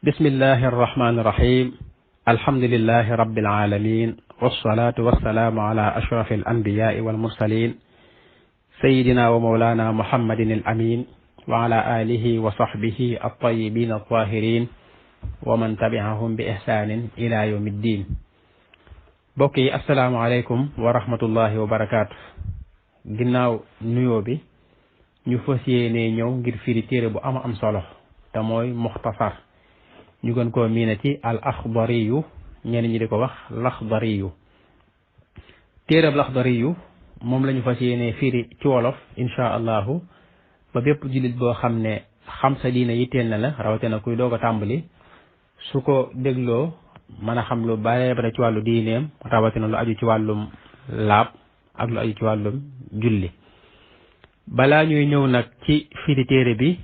bismillahi arrahmani irrahim alhamdulilahi rabbil alamin wassalatu wassalaamu ala ashraf al anbiyai wal mursalin sayidina wa mawlana muhammadin al amin wa ala alihi wa sahbihi at-tayyibin at-tahirin wa man tabi'ahum bi ihsanin ila yawmi ddin. mbokk yi assalaamu aleykum wa rahmatullahi wa barakaatu. ginnaaw nuyoo bi ñu fas yéene ñëw ngir firi téere bu am solo te mooy muxtasar ñu gën koo miine ci al axdariyu ñenn ñi di ko wax laxdariyu. téereb laxdariyu moom la ñu fas yéene firi ci wolof insha allahu ba bépp jullit boo xam ne xam sa diina yitteel na la rawatina kuy doog a tàmbali su ko dégloo mën a xam lu bare bare ci wàllu diineem rawatina lu aju ci wàllum laab ak lu aju ci wàllum julli. balaa ñuy ñëw nag ci firi téere bi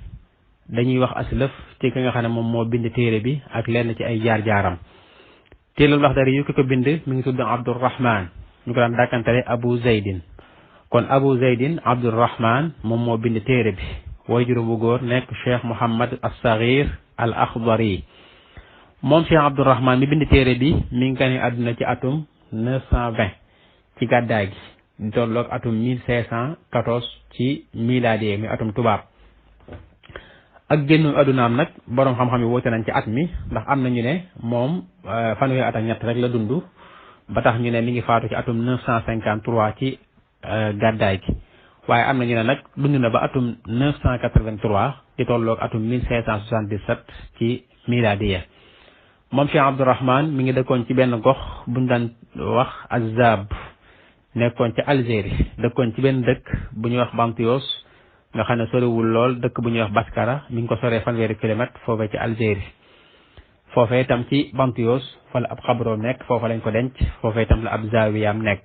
dañuy wax aslëf ci ki nga xam ne moom moo bind téere bi ak lenn ci ay jaar-jaaram. téereb Laxdari yu ki ko bind mi ngi tudd Abdurrahman ñu ko daan dàkkantale Abu Zaydin. kon Abu Zaydin Abdurrahman moom moo bind téere bi waajuram bu góor nekk Cheikh Mouhamad as-Saghir al Axdari. moom Cheikh Abdurrahman mi bind téere bi mi ngi gane àdduna ci atum 920 ci gàddaay gi di tolloog atum 1514 ci milaadi mi atum tubaab. ak génnu addunaam nag boroom xam-xam yi woote nañ ci at mi ndax am na ñu ne moom fanweeri at ak ñett rek la dund ba tax ñu ne mi ngi faatu ci atum 953 ci gàddaay gi waaye am na ñu ne nag dund na ba atum 983 di tolloog atum 1577 ci miladiya. moom Cheikh Abdourahman mi ngi dëkkoon ci benn gox buñ daan wax Azab nekkoon ci Algérie dëkkoon ci benn dëkk bu ñuy wax Bantios nga xam ne soriwul lool dëkk bu ñuy wax Baskara mi ngi ko soree fanweeri kilomètre foofee ci Algérie. foofee itam ci Bantios fa la ab xabroom nekk foofa lañ ko denc foofee itam la ab zawiyaam nekk.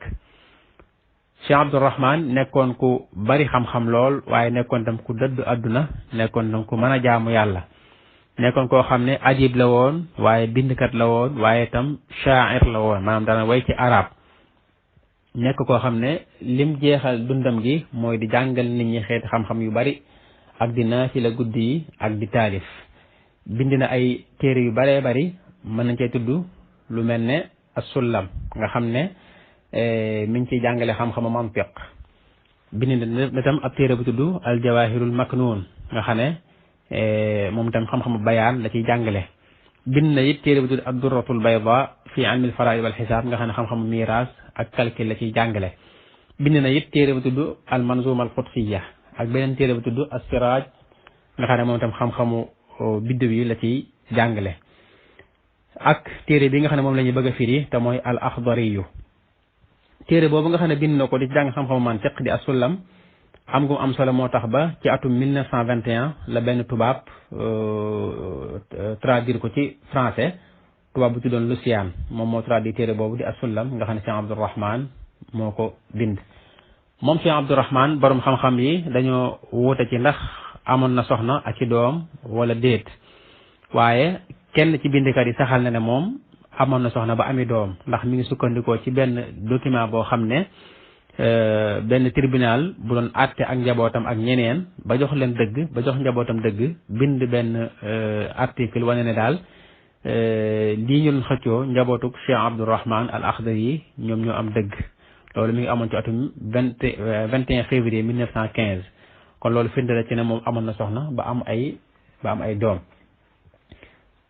Cheikh Abdourahman nekkoon ku bari xam-xam lool waaye nekkoon tam ku dëdd àdduna nekkoon tam ku mën a jaamu yàlla. nekkoon koo xam ne adib la woon waaye bindkat la woon waaye itam sha'ir la woon maanaam dana way ci arab. nekk koo xam ne lim jeexal dundam gi mooy di jàngal nit ñi xeeti xam-xam yu bari ak di naafila guddi yi ak di taalif. bind na ay téere yu baree bari mën nañ cee tudd lu mel ne as-Sullam nga xam ne mi ngi ciy jàngale xam-xamu mantiq. bind na tam ab téere bu tudd al-Jawahirul Maknun nga xam ne moom itam xam-xamu bayaan la ciy jàngale. bind na it téere bu tudd ad-Durratul Bayda fi ilmi al-fara'id wal xisaab nga xam ne xam-xamu miiraas ak calcul la ciy jàngale. bind na it téere bu tudd al-Manzuma al-Qudsiya ak beneen téere bu tudd as-Siraj nga xam ne moom itam xam-xamu biddew yi la ciy jàngale. ak téere bi nga xam ne moom la ñuy bëgg a firi te mooy al-Axdariyu. téere boobu nga xam ne bind na ko di ci jàng xam-xamu mantiq di as-Sullam am gu am solo moo tax ba ci atum 1921 la benn tubaab traduire ko ci français tubaab bu tuddoon Lucien moom moo traduire téere boobu di as-Sullam nga xam ne Cheikh Abdourahman moo ko bind. moom Cheikh Abdourahman borom xam-xam yi dañoo wuute ci ndax amoon na soxna ak ci doom wala déet waaye kenn ci bindkat yi saxal na ne moom amoon na soxna ba ami doom ndax mi ngi sukkandikoo ci benn document boo xam ne benn tribunal bu doon àtte ak njabootam ak ñeneen ba jox leen dëgg ba jox njabootam dëgg bind benn article wane ne daal lii ñu doon xëccoo njabootuk Cheikh Abdourahman al Axdari ñoom ñoo am dëgg. loolu mi ngi amoon ci atum 21 février 1915 kon loolu firnde la ci ne moom amoon na soxna ba am ay doom.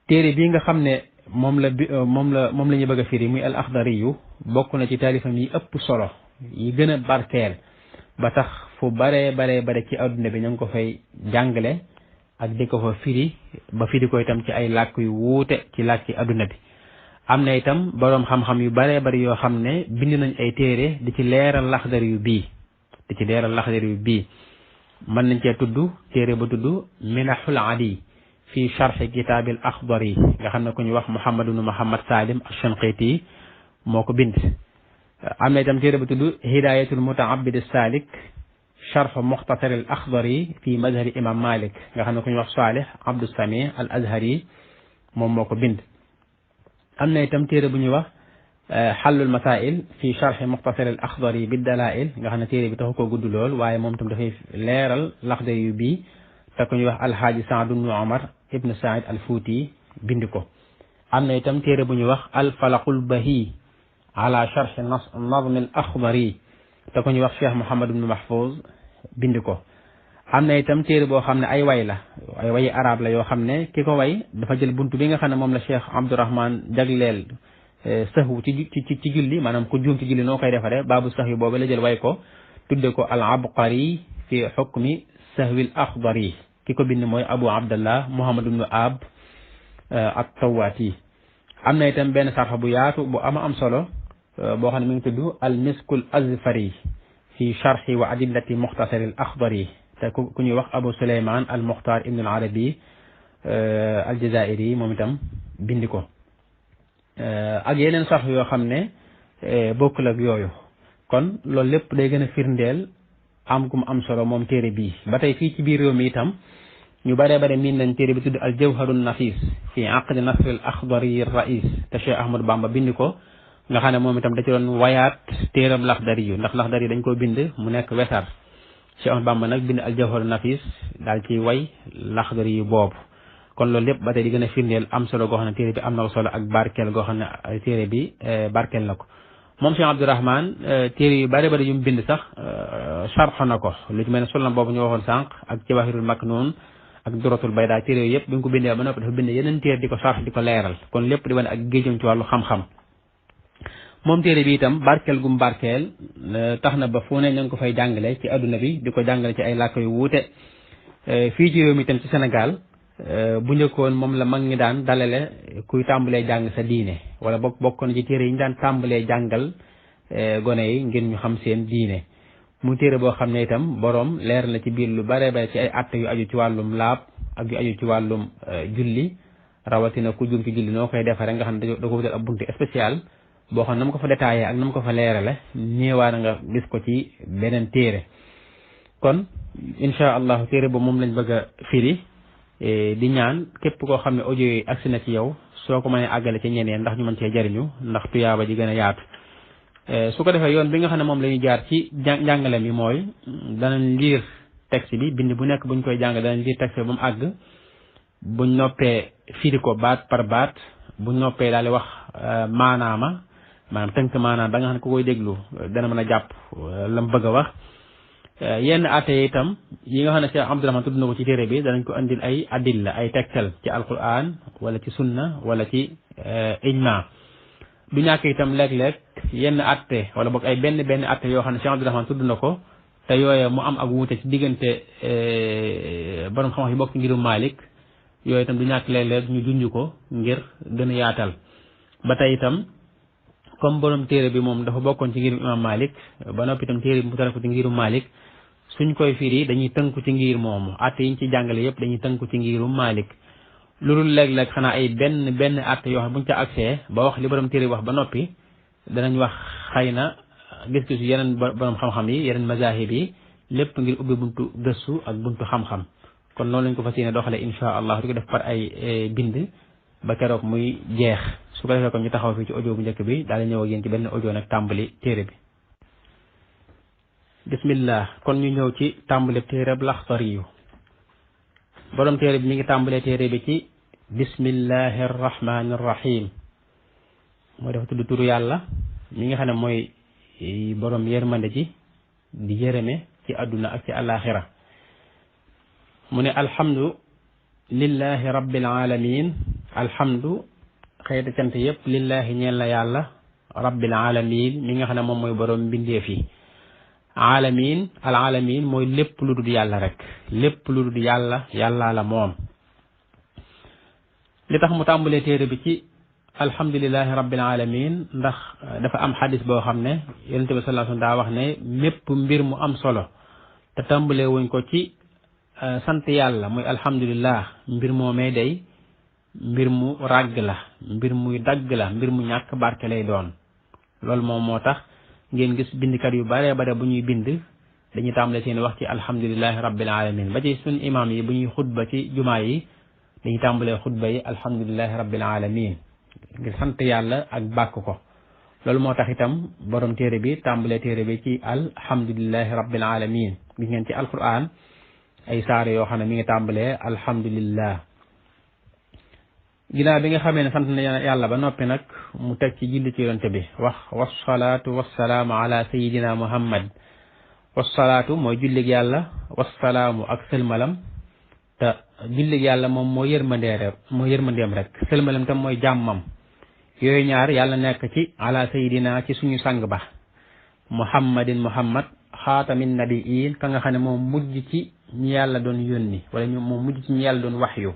téere bii nga xam ne moom la ñuy bëgg a firi muy al Axdari yu bokk na ci taalifam yi ëpp solo yi gën a barkeel ba tax fu bare ci adduna bi ñu ngi ko fay jàngale ak di ko fa firi ba firi ko itam ci ay làkk yu wuute ci làkk ci adduna bi. am na itam boroom xam-xam yu bare bari yoo xam ne bind nañ ay téere di ci leeral Laxdari yu bii mën nañ cee tudd téere ba tudd Minahul Adi fi sharhi kitaabil Axdari nga xam ne ku ñu wax Muhammad ibn Muhammad Salim ash-Shanqiti moo ko bind. am na itam téere ba tudd Hidayatul Mutaabid as-Salik sharh Mukhtasar al-Axdari fi mazhabi imam Malik nga xam ne ku ñu wax Salih Abdus Sami al-Azhari moom moo ko bind. am na itam téere bu ñuy wax Hallul Masail fi sharh Mukhtasar al-Axdari bid-Dalail nga xam ne téere bi taxu koo gudd lool waaye moom itam dafay leeral Laxdari yu bii te ku ñuy wax Alhaaji Saad ibn Omar ibn Saïd al-Fouti bind ko. am na itam téere bu ñuy wax alfalaqul bahi ala sharh nazm al akhdari te ko ñuy wax Cheikh Mouhamad ibn Mahfouz bind ko. am na itam téere boo xam ne ay way la ay wayi arab la yoo xam ne ki ko way dafa jël buntu bi nga xam ne moom la Cheikh Abdourahman jagleel sahwu ci julli maanaam ku juum ci julli noo koy defaree baabu sahwi boobu la jël way ko tudde ko al abqari fi xukmi sahwi al akhdari ki ko bind mooy Abu Abdallah Muhammad ibn Ab at-Tawati. am na itam benn sarxa bu yaatu bu am solo boo xam ne mi ngi tudd al miskul azfari fi sharhi wa adillati muxtasar al akhdari te ku ñuy wax Abu Suleyman al Muxtar ibn al Arabi al Jazairi moom itam bindi ko ak yeneen sarx yoo xam ne bokkul ak yooyu. kon loolu lépp day gën a firndeel am gu mu am solo moom téere bii. ba tey fii ci biir réew mi itam ñu bare bare miin nañ téere bi tudd al jawharun nafis fi aqdi nasr al akhdari rais te Cheikh Ahmadou Bamba bind ko nga xam ne moom itam da ci doon wayaat téeram laxdari yu ndax laxdari dañ koo bind mu nekk wesar Cheikh Ahmadou Bamba nag bind al jawharun nafis daal ci way laxdari yu boobu. kon loolu lépp ba tey di gën a firndeel am solo goo xam ne téere bi am na solo ak barkeel goo xam ne téere bi barkeel na ko. moom Cheikh Abdourahman téere yu bari bari yu mu bind sax sharx na ko lu ci mel ne sulam boobu ñu waxoon sànq ak jawahirul maknun ak duratul bayda téere yooyu yëpp bi nga ko bindee ba noppi dafa bind yeneen téere di ko sharx di ko leeral kon lépp di wane ak géejam ci wàllu xam-xam. moom téere bi itam barkeel gum barkeel tax na ba fu ne ñu ngi ko fay jàngale ci adduna bi di ko jàngale ci ay làkk yu wuute fii ci réew mi itam ci Sénégal bu njëkkoon moom la mag ñi daan dalale kuy tàmbalee jàng sa diine wala bokk na ci téere yi ñu daan tàmbalee jàngal gone yi ngir ñu xam seen diine. mu téere boo xam ne itam boroom leer na ci biir lu bare bare ci ay atte yu aju ci wàllum laab ak yu aju ci wàllum julli rawatina ku jum ci julli noo koy defaree nga xam ne da ko wutal ab buntu spécial boo xam ne na mu ko fa détaillé ak na mu ko fa leerale ñëwaa na nga gis ko ci beneen téere. kon incha allahu téere boobu moom lañ bëgg a firi di ñaan képp koo xam ne audio yi agsi na ci yow soo ko mënee àggale ci ñeneen ndax ñu mën cee jariñu ndax tuyaaba ji gën a yaatu. su ko defee yoon bi nga xam ne moom la ñuy jaar ci jàngale mi mooy danañ liir texte bi bind bu nekk buñ koy jàng danañ liir texte bi ba mu àgg buñ noppee firi ko baat par baat buñ noppee daal di wax maanaam tënk maanaam ba nga xam ne ku koy déglu dana mën a jàpp la mu bëgg a wax. yenn atte itam yi nga xam ne Cheikh Abdourahman tudd na ko ci téere bi danañ ko andil ay adilla ay tegtal ci alquran wala ci sunna wala ci ijma. du ñàkk itam léeg-léeg yenn atte wala boog ay benn atte yoo xam ne Cheikh Abdourahman tudd na ko te yooye mu am ak wuute ci diggante borom xam-xam yi bokk ci ngirum Malik yooyu itam du ñàkk léeg-léeg ñu junj ko ngir gën a yaatal. ba tey itam comme borom téere bi moom dafa bokkoon ci ngirum imam Malik ba noppi itam téere bi mu tara ko ci ngirum Malik suñ koy firi dañuy tënku ci ngir moomu atte yiñ ci jàngale yëpp dañuy tënku ci ngirum Malik. loolu léeg-léeg xanaa ay benn atte yoo xam buñ ca accès ba wax li borom téere wax ba noppi danañ wax xëy na gis-gisu yeneen borom xam-xam yi yeneen mazahib yi lépp ngir ubbi buntu gëstu ak buntu xam-xam. kon noonu lañ ko fas yéene doxalee incha allah di ko def par ay bind ba keroog muy jeex su ko defee kon ñu taxaw fii ci audio bu njëkk bi daal di ñëw ak yéen ci benn audio nag tàmbali téere bi. bismillah kon ñu ñëw ci tàmbali téere bi Laxdari yu borom téere bi mi ngi tàmbalee téere bi ci bismillahi arrahmani arrahim mooy dafa tudd turu yàlla mi nga xam ne mooy borom yërmande ji di yërëme ci àdduna ak ci àllaaxira mu ne alhamdu lillahi rabbil alamin alhamdu xëyta cant yëpp lillahi ñeel na yàlla rabbil alamin mi nga xam ne moom mooy borom mbindeef yi alamin al alamin mooy lépp lu dul yàlla rek lépp lu dul yàlla yàlla la moom. li tax mu tàmbalee téere bi ci alhamdulillahi rabbil alamin ndax dafa am xadis boo xam ne yonent bi sallallahu alayhi wasallam daa wax ne mépp mbir mu am solo te tàmbalee wuñ ko ci sant yàlla muy alhamdulillah mbir moomee day mbir mu ràgg la mbir muy dagg la mbir mu ñàkk barke lay doon. loolu moom moo tax ngeen gis bindkat yu bare bare bu ñuy bind dañuy tàmbalee seen wax ci alhamdulillahi rabbil alamin ba ci suñ imam yi bu ñuy xutba ci jumaa yi dañuy tàmbalee xutba yi alhamdulillahi rabbil alamin ngir sant yàlla ak bàkk ko. loolu moo tax itam borom téere bi tàmbalee téere bi ci alhamdulillahi rabbil alamin gis ngeen ci alquran ay saar yoo xam ne mi ngi tàmbalee alhamdulillah. ginnaaw bi nga xamee ne sant na yàlla ba noppi nag mu teg ci julli ci yonente bi wax wasalaatu wasalaamu ala sayidina muhammad. wasalaatu mooy jullig yàlla wasalaamu ak sëlmalam te jullig yàlla moom moo yërmandeem rek sëlmalam tam mooy jàmmam yooyu ñaar yàlla nekk ci ala sayidina ci suñu sang ba muhammadin muhammad xaatamin nabiin ka nga xam ne moom mujj ci ñi yàlla doon yónni wala moom mujj ci ñi yàlla doon waxyu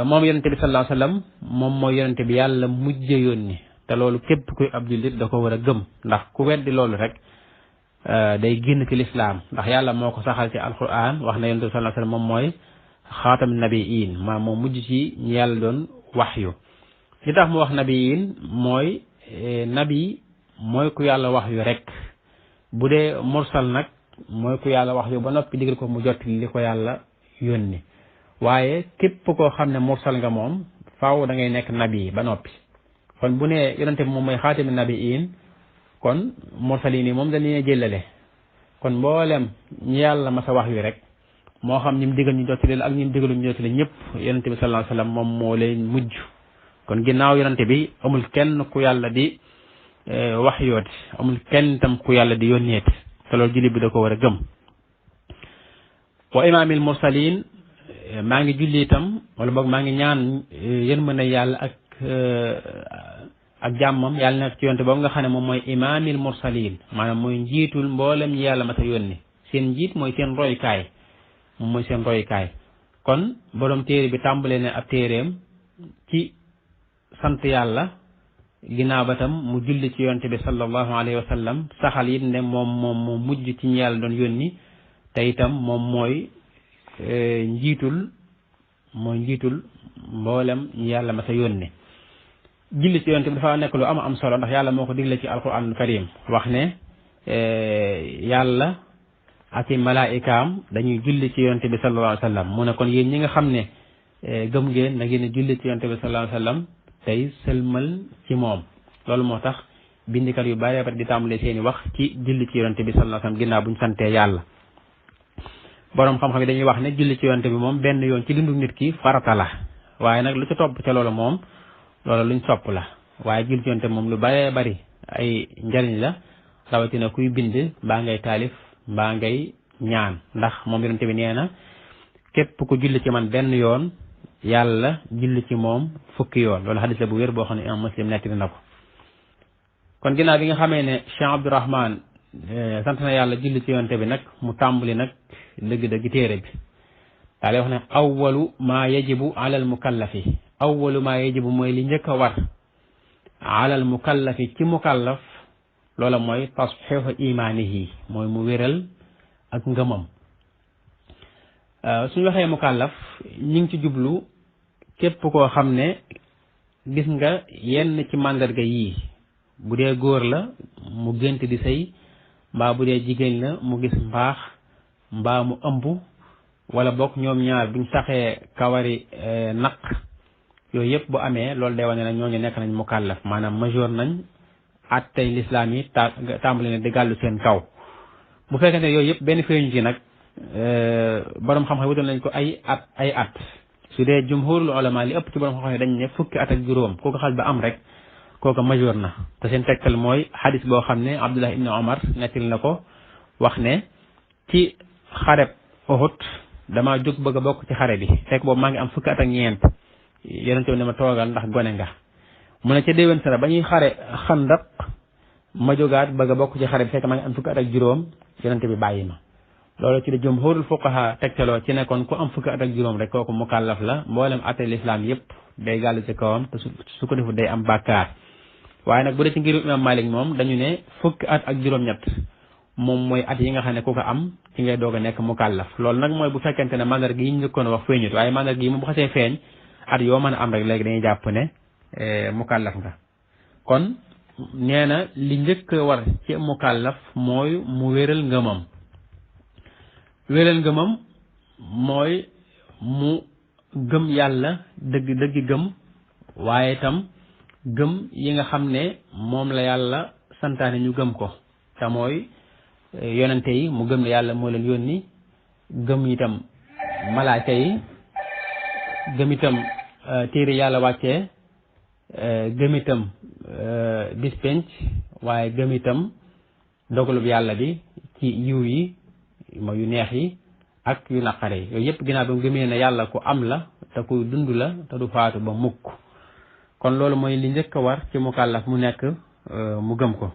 moom yonente bi sallallahu alayhi wasallam moom mooy yonente bi yàlla mujje yónni te loolu képp kuy ab jullit da ko war a gëm ndax ku weddi loolu rek day génn ci lislaam ndax yàlla moo ko saxal ci alquran wax na yonente bi sallallahu alayhi wasallam moom mooy xaatam nabiin moom mujj ci ñi yàlla doon waxyu li tax mu wax nabiin mooy nabi mooy ku yàlla waxyu rek bu dee mursal nag mooy ku yàlla waxyu ba noppi digal ko mu jot li ko yàlla yónni waaye képp koo xam ne mursal nga moom faaw da ngay nekk nabi ba noppi kon bu ne yonente bi moom mooy xaatami nabiin kon mursaliin yi moom dañ leen jëlale kon mboolem ñi yàlla masa wax yu rek moo xam ñi mu digal ñu jottali ak ñi mu digalu ñu jottali ñëpp yonente bi sallallahu alayhi wasallam moom moo leen mujj kon ginnaaw yonente bi amul kenn ku yàlla di wax yooti amul kenn tam ku yàlla di yónneeti te loolu jullit bi da ko war a gëm wa imaamil mursaliin maa ngi julli itam wala boog maa ngi ñaan yërmande yàlla ak jàmmam yàlla nekk ci yonte boobu nga xam ne moom mooy imaamil mursaliin maanaam mooy njiitul mboolem ñi yàlla mata yónni seen njiit mooy seen roykaay moom mooy seen roykaay kon borom téere bi tàmbalee ne ab téereem ci sant yàlla ginnaaw ba tam mu julli ci yonte bi sallallahu alayhi wa sallam saxal it ne moom mujj ci ñi yàlla doon yónni te itam moom mooy njiitul mboolem ñi yàlla ma sa yónni julli ci yonte bi dafa nekk lu am solo ndax yàlla moo ko digle ci alquranul karim wax ne yàlla ak i malaikaam dañuy julli ci yonte bi sallallahu alayhi wa sallam mu ne kon yéen ñi nga xam ne gëm ngeen na ngeen julli ci yonte bi sallallahu alayhi wa sallam tey sëlmal ci moom loolu moo tax bindikat yu bari bari di tàmbalee seeni wax ci julli ci yonte bi sallallahu alayhi wa sallam ginnaaw buñ santee yàlla boroom xam-xam yi dañuy wax ne julli ci yonte bi moom benn yoon ci dundu nit ki farata la waaye nag lu ca topp ca loolu moom loolu luñ sopp la waaye julli ci yonte bi moom lu baree bari ay njariñ la rawatina kuy bind mbaa ngay taalif mbaa ngay ñaan ndax moom yonte bi nee na képp ku julli ci man benn yoon yàlla julli ci moom fukki yoon loolu xadis la bu wér boo xam ne imam Muslim nettali na ko kon ginnaaw bi nga xamee ne Cheikh Abdourahman sant na yàlla julli ci yonte bi nag mu tàmbali nag dëgg-dëgg téere bi daa lay wax ne awwalu maa yajibu alal mukallafi awwalu maa yajibu mooy li njëkk a war alal mukallafi ci mukallaf loola mooy tasxiixu imaanihi mooy mu wéral ak ngëmam suñu waxee mukallaf ñi ngi ci jublu képp koo xam ne gis nga yenn ci màndarga yii bu dee góor la mu gént di sëy mbaa bu dee jigéen la mu gis mbaax mbaa mu ëmb wala bokk ñoom ñaar buñ saxee kawari naq yooyu yëpp bu amee loolu day wane ne ñooñu nekk nañ mukallaf maanaam majeur nañ attey lislaam yi tàmbali ne di gàllu seen kaw bu fekkente yooyu yëpp benn feeñu ci nag borom xam-xam wutal nañ ko ay at su dee jumhurul ulama li ëpp ci borom xam-xam dañ ne fukki at ak juróom kooku xal ba am rek kooku majeur na te seen tegtal mooy xadis boo xam ne Abdullah ibn Omar nettil na ko wax ne ci xareb Uhud dama jóg bëgg a bokk ci xare bi fekk boobu maa ngi am fukki at ak ñeent yonente bi ne ma toogal ndax gone nga mu ne ca déwén sara ba ñuy xare Xandaq ma jógaat bëgg a bokk ci xare bi fekk maa ngi am fukki at ak juróom yonente bi bàyyi ma loolu ci la jumhurul fuqaha tegtaloo ci nekkoon ku am fukki at ak juróom rek kooku mukallaf la mboolem atte lislaam yëpp day gàll ci kawam te su ko defu day am bàkkaar waaye nag bu dee ci ngiru imam Malik moom dañu ne fukki at ak juróom-ñett moom mooy at yi nga xam ne ku ko am ci ngay doog a nekk mukallaf loolu nag mooy bu fekkente ne mandarga yi ñu njëkkoon wax feeñut waaye mandarga yi moom bu xasee feeñ at yoo mën a am rek léegi dañuy jàpp ne mukallaf nga kon nee na li njëkk war ci mukallaf mooy mu wéral ngëmam wéral ngëmam mooy mu gëm yàlla dëgg gëm waaye itam gëm yi nga xam ne moom la yàlla santaane ñu gëm ko te mooy yonente yi mu gëm ne yàlla moo leen yónni gëm itam malaaka yi gëm itam téere yàlla wàccee gëm itam bis penc waaye gëm itam dogalub yàlla bi ci yiw yi mooy yu neex yi ak yu naqare yi yooyu yëpp ginnaaw ba mu gëmee ne yàlla ku am la te kuy dund la te du faatu ba mukk kon loolu mooy li njëkk a war ci mukallaf mu nekk mu gëm ko.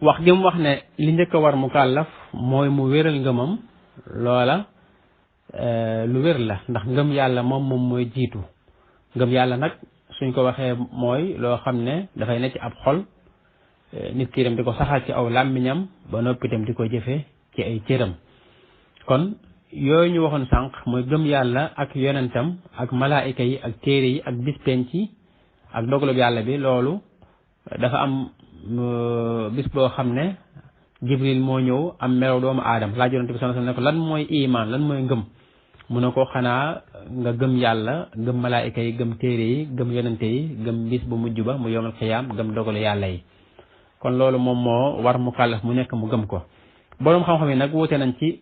wax gi mu wax ne li njëkk a war mukallaf mooy mu wéral ngëmam loola lu wér la ndax ngëm yàlla moom mooy jiitu ngëm yàlla nag suñ ko waxee mooy loo xam ne dafay nekk ci ab xol nit ki dem di ko saxal ci aw làmmiñam ba noppi itam di ko jëfe ci ay cëram kon yooyu ñu waxoon sànq mooy gëm yàlla ak yonentam ak malaayika yi ak téere yi ak bis penc yi ak dogalub yàlla bi loolu dafa am bis boo xam ne jibril moo ñëw am melaw doomu aadama laaj yonent bi sallallahu alayhi wasallam ne ko lan mooy iman lan mooy ngëm mu ne ko xanaa nga gëm yàlla gëm malaayika yi gëm téere yi gëm yonente yi gëm bis bu mujj ba mu yowmal xiyaam gëm dogalu yàlla yi kon loolu moom moo war mukallaf mu nekk mu gëm ko boroom xam-xam yi nag wuute nañ ci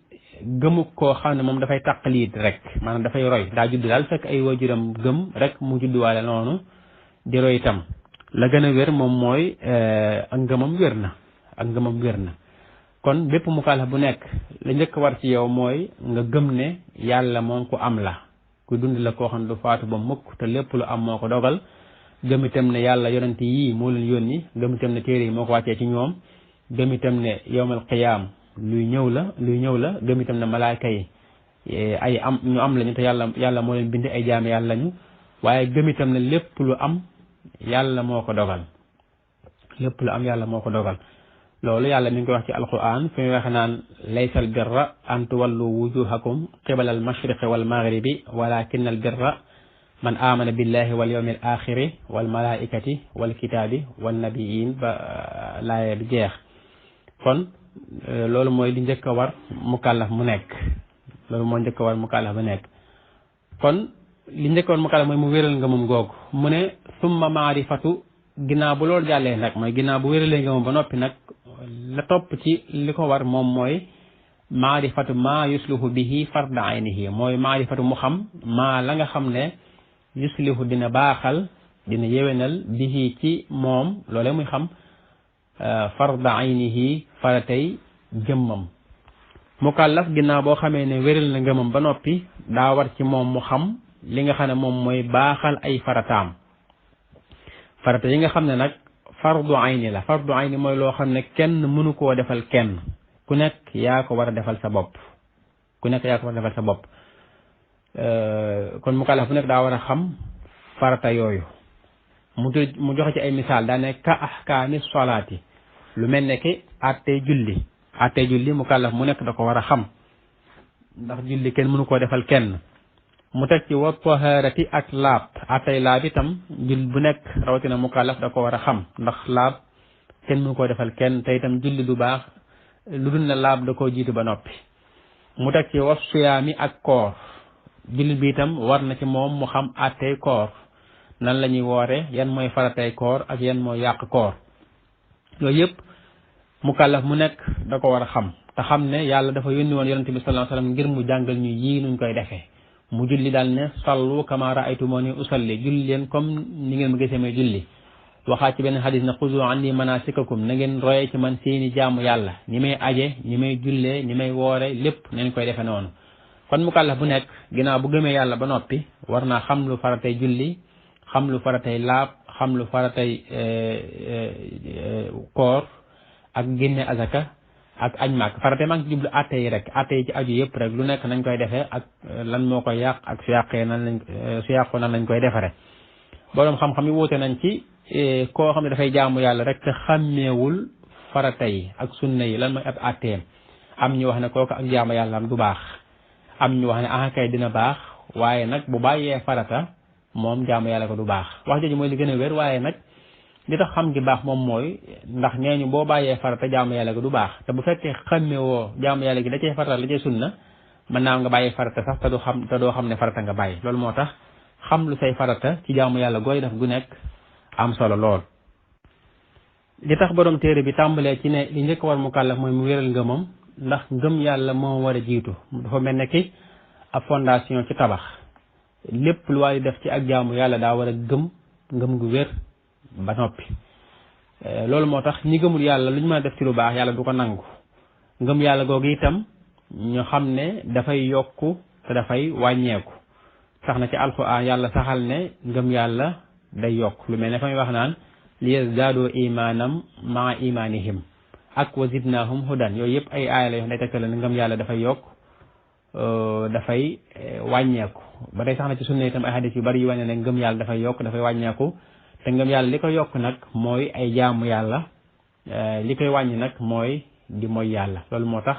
gëmu koo xam ne moom dafay taqlid rek maanaam dafay roy daa judd daal fekk ay waajuram gëm rek mu judduwaale noonu di roy itam la gën a wér moom mooy ak ngëmam wér na kon bépp mukallaf bu nekk la njëkk war ci yow mooy nga gëm ne yàlla moom ku am la ku dund la koo xam ne du faatu ba mukk te lépp lu am moo ko dogal gëm itam ne yàlla yonent yii moo leen yónni gëm itam ne téere yi moo ko wàccee ci ñoom gëm itam ne yowmal qiyaam luy ñëw la gëm itam ne malaaka yi ay am ñu am lañu te yàlla moo leen bind ay jaam yàlla lañu waaye gëm itam ne lépp lu am yàlla moo ko dogal loolu yàlla mi ngi koy wax ci alquran fi muy waxe naan laysa al birra an tuwallu wujuhakum qibala al mashriqi wal maghribi walakin al birra man amana billahi wal yawmil axiri wal malaikati wal kitaabi wan nabiyin ba laaya bi jeex kon loolu mooy li njëkk a war mukallaf mu nekk kon li njëkk a war mukallaf mooy mu wéral nga moom googu mu ne summa maarifatu ginnaaw bu loolu jàllee nag mooy ginnaaw bu wéralee nga moom ba noppi nag la topp ci li ko war moom mooy maarifatu maa yuslihu bihi farda aynihi mooy maarifatu mu xam maa la nga xam ne yuslihu dina baaxal dina yewenal bihi ci moom loolee muy xam farda aynihi faratay jëmmam mukallaf ginnaaw boo xamee ne wéral na ngëmam ba noppi daa war ci moom mu xam li nga xam ne moom mooy baaxal ay farataam farata yi nga xam ne nag fardu ayni la fardu ayni mooy loo xam ne kenn mënu koo defal kenn ku nekk yaa ko war a defal sa bopp kon mukallaf bu nekk daa war a xam farata yooyu mu joxe ci ay misaal daa ne ka ahkaami solaati lu mel ne ki attey julli mukallaf mu nekk da ko war a xam ndax julli kenn mënu koo defal kenn mu teg ci wa taharati ak laab attey laab itam julli bu nekk rawatina mukallaf da ko war a xam ndax laab kenn mënu koo defal kenn te itam julli du baax lu dul ne laab da koo jiitu ba noppi mu teg ci wa siyaami ak koor julli bi itam war na ci moom mu xam attey koor nan la ñuy woore yan mooy faratay koor ak yan mooy yàq koor yooyu yëpp mukallaf mu nekk da ko war a xam te xam ne yàlla dafa yónni woon yonente bi sallallahu alayhi wasallam ngir mu jàngal ñu yii nuñ koy defee mu julli daal ne sallu kama ra'aytumuni usalli julli leen comme ni ngeen ma gisee may julli waxaat ci benn xadis ne xuzu anni manasikakum na ngeen roye ci man seeni jaamu yàlla ni may aje ni may jullee ni may woore lépp nañ koy defee noonu kon mukallaf bu nekk ginnaaw bu gëmee yàlla ba noppi war naa xam lu faratay julli xam lu faratay laab xam lu faratay koor ak génne azaka ak añ maak faratay maa ngi ci jublu atte yi rek atte yi ci aju yëpp rek lu nekk nañ koy defee ak lan moo koy yàq ak su yàqoo nan lañ koy defare boroom xam-xam yi wuute nañ ci koo xam ne dafay jaamu yàlla rek te xàmmeewul farata yi ak sunna yi lan mooy ab atteem am ñu wax ne kooku ak jaamu yàlla am du baax am ñu wax ne kay dina baax waaye nag bu bàyyee farata moom jaamu yàlla ko du baax wax jooju mooy li gën a wér waaye nag li tax xam gi baax moom mooy ndax nee ñu boo bàyyee farata jaamu yàlla ko du baax te bu fekkee xàmmewoo jaamu yàlla gi da cay farata la cay sunna mën naa nga bàyyi farata sax te doo xam ne farata nga bàyyi loolu moo tax xam lu say farata ci jaamu yàlla gooy def gu nekk am solo lool. li tax borom téere bi tàmbalee ci ne li njëkk war mukallaf mooy mu wéral ngëmam ndax ngëm yàlla moo war a jiitu dafa mel ne ki ab fondation ci tabax lépp lu waay def ci ak jaamu yàlla daa war a ngëm gu wér ba noppi. loolu moo tax ñi gëmul yàlla lu ñu mën a def ci lu baax yàlla du ko nangu. ngëm yàlla googu itam ñu xam ne dafay yokku te dafay wàññeeku. sax na ci alxuraan yàlla saxal ne ngëm yàlla day yokk lu mel ne fa muy wax naan li yazdaadu imaanam maa imaanihim ak wa zidnaahum hudan yooyu yëpp ay aaya la yoo xam ne day tegtal ne ngëm yàlla dafay yokk dafay wàññeeku. ba tey sax na ci sunna itam ay hadis yu bari yu wane ne ngëm yàlla dafay yokk dafay wàññeeku te ngëm yàlla li ko yokk nag mooy ay jaamu yàlla li koy wàññi nag mooy di mooy yàlla. loolu moo tax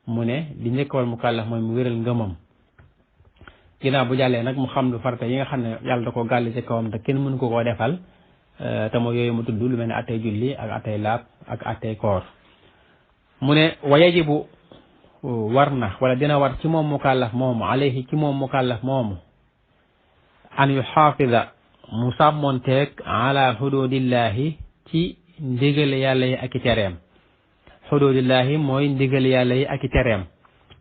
mu ne di njëkk wal mukallaf mooy mu wéral ngëmam. ginnaaw bu jàllee nag mu xam lu farata yi nga xam ne yàlla da ko gàll ci kawam te kenn mënu ko koo defal te mooy yooyu mu tudd lu mel ne attey julli ak attey laab ak attey koor. mu ne wa yajibu war na wala dina war ci moom mukallaf moomu alayhi ci moom mukallaf moomu an yuxaafida mu sàmmonteeg ala xududillahi ci ndigal yàlla yi ak i tereem. xududillahi mooy ndigal yàlla yi ak i tereem.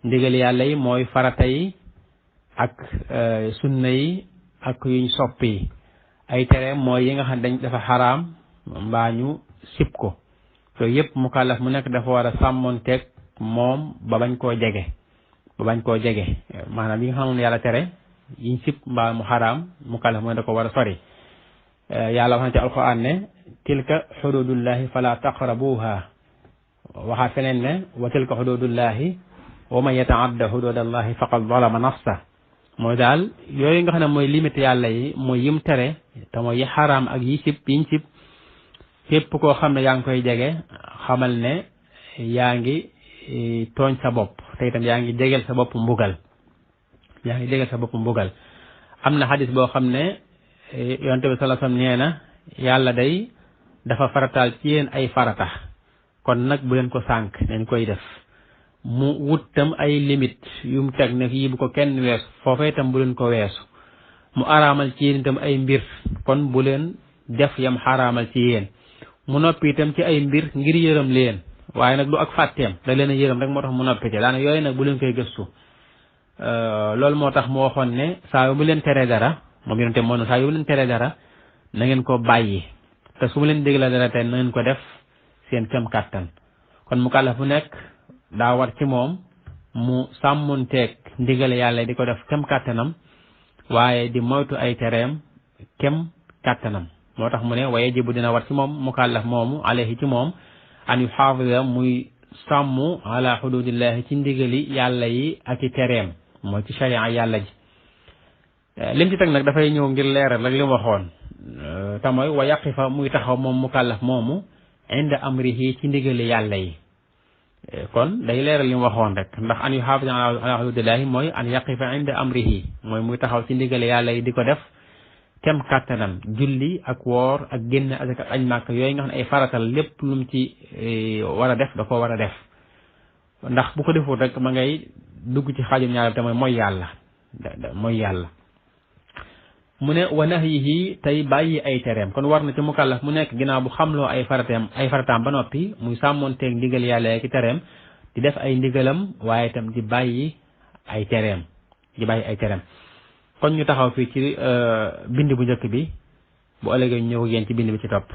ndigal yàlla yi mooy farata yi ak sunna yi ak yuñ sopp yi. ay tereem mooy yi nga xam dañ dafa xaraam mbaa ñu sib ko. yooyu yëpp mukallaf mu nekk dafa war a sàmmonteeg moom ba bañ koo jege. maanaam yi nga xam ne yàlla tere yiñ sib mbaa mu xaraam mukallaf mu ne da ko war a sori. yàlla wax na ci alquran ne tilka xududullahi fala taqrabuha waxaat feneen ne wa tilka xududullahi wa man yataadda xududallahi faqad zalama nafsa. mooy daal yooyu nga xam ne mooy limite yàlla yi mooy yim tere te mooy yi xaraam ak yi sib yiñ sib képp koo xam ne yaa ngi koy jege xamal ne yaa ngi tooñ sa bopp te itam yaa ngi jegeel sa bopp mbugal. am na xadis boo xam ne yonent bi sallallahu alayhi wasallam nee na yàlla day dafa farataal ci yéen ay farata kon nag bu leen ko sànk nañ koy def. mu wut tam ay limite yu mu teg ne yii bu ko kenn weesu foofee tam bu leen ko weesu. mu araamal ci yéen itam ay mbir kon bu leen def yam xaraamal ci yéen. mu noppi itam ci ay mbir ngir yërëm leen waaye nag du ak fàtteem da leen a yërëm rek moo tax mu noppi ci daanaka yooyu nag bu leen koy gëstu. loolu moo tax mu waxoon ne saa yu mu leen teree dara moom yonente moo ne saa yu mu leen teree dara na ngeen ko bàyyi te su mu leen dégla dara te na ngeen ko def seen kem kàttan. kon mukallaf bu nekk daa war ci moom mu sàmmonteeg ndigal yàlla di ko def kem kàttanam waaye di moytu ay tereem kem kàttanam. moo tax mu ne wa yajibu dina war ci moom mukallaf moomu alayhi ci moom an yuxaafida muy sàmm ala xududillahi ci ndigali yàlla yi ak i tereem mooy ci sharia yàlla ji. lim ci teg nag dafay ñëw ngir leeral rek li mu waxoon te mooy wa yaqifa muy taxaw moom mukallaf moomu inda amrihi ci ndigali yàlla yi. kon day leeral li mu waxoon rek ndax an yuxaafida ala xududillahi mooy an yaqifa inda amrihi mooy muy taxaw ci ndigali yàlla yi di ko def kem kàttanam. julli ak woor ak génn ak añ màkk yooyu nga xam ne ay faratal lépp lu mu ci war a def da ko war a def ndax bu ko deful rek ma ngay dugg ci xaajum ñaareel te mooy yàlla. mu ne wa nahyihi tey bàyyi ay tereem kon war na ci mukallaf mu nekk ginnaaw bu xamloo ay farataam ba noppi muy sàmmoonteeg ndigal yàlla ki tereem di def ay ndigalam waaye itam di bàyyi ay tereem kon ñu taxaw fii ci bind bu njëkk bi bu ëllëgee ñu ñëw ak yéen ci bind bi ci topp.